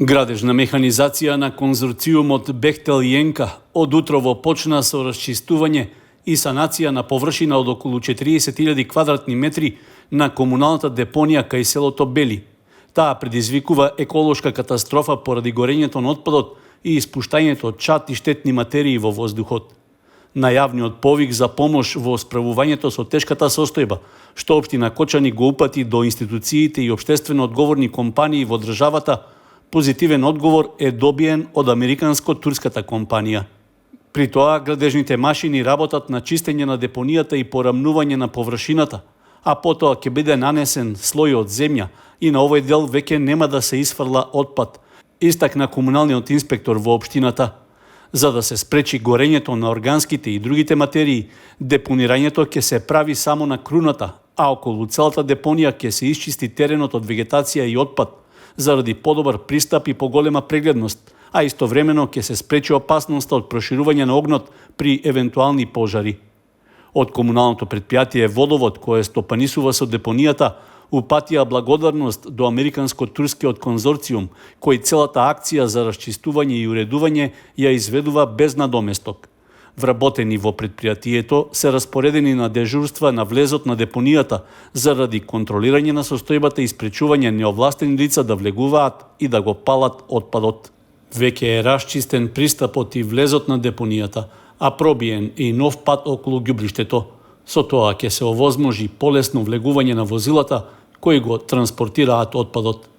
Градеж на механизација на конзорциумот Бехтел Јенка од утрово почна со расчистување и санација на површина од околу 40.000 квадратни метри на комуналната депонија кај селото Бели. Таа предизвикува еколошка катастрофа поради горењето на отпадот и испуштањето чад и штетни материи во воздухот. Најавниот повик за помош во справувањето со тешката состојба, што општина Кочани го упати до институциите и општествено одговорни компании во државата, позитивен одговор е добиен од американско-турската компанија. При тоа, градежните машини работат на чистење на депонијата и порамнување на површината, а потоа ќе биде нанесен слој од земја и на овој дел веќе нема да се изфрла отпад, истакна комуналниот инспектор во општината. За да се спречи горењето на органските и другите материи, депонирањето ќе се прави само на круната, а околу целата депонија ќе се исчисти теренот од вегетација и отпад, заради подобар пристап и поголема прегледност, а истовремено ќе се спречи опасноста од проширување на огнот при евентуални пожари. Од комуналното предпријатие Водовод, кое стопанисува со депонијата, упатија благодарност до американско-турскиот конзорциум, кој целата акција за расчистување и уредување ја изведува без надоместок. Вработени во предпријатието се распоредени на дежурства на влезот на депонијата заради контролирање на состојбата и спречување неовластени лица да влегуваат и да го палат отпадот. Веќе е расчистен пристапот и влезот на депонијата, а пробиен и нов пат околу ѓубриштето. Со тоа ќе се овозможи полесно влегување на возилата кои го транспортираат отпадот.